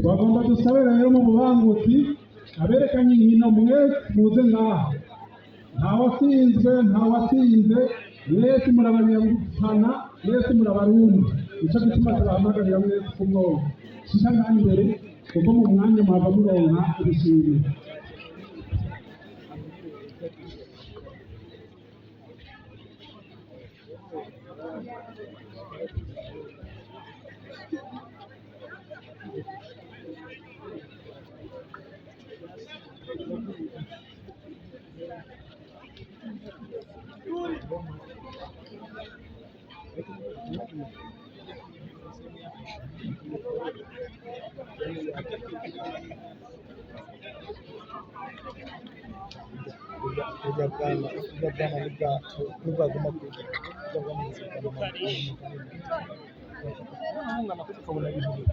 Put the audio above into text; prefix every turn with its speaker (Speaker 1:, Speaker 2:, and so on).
Speaker 1: Bagomba dusabe rero mu bubanguki aberekanye inkino mwese muze ngaha. Ntawatsinzwe, ntawatsinze, mwese muri abanyarutana, mwese muri Abarundi. Nico gituma tubahamagarira mwese kumwoga shisha ngaha imbere, kuko mu mwanya muhava muronka ibishimwe.
Speaker 2: Burya bwana, burya bwana nibwaguma kurya, burya bwana buzaguma.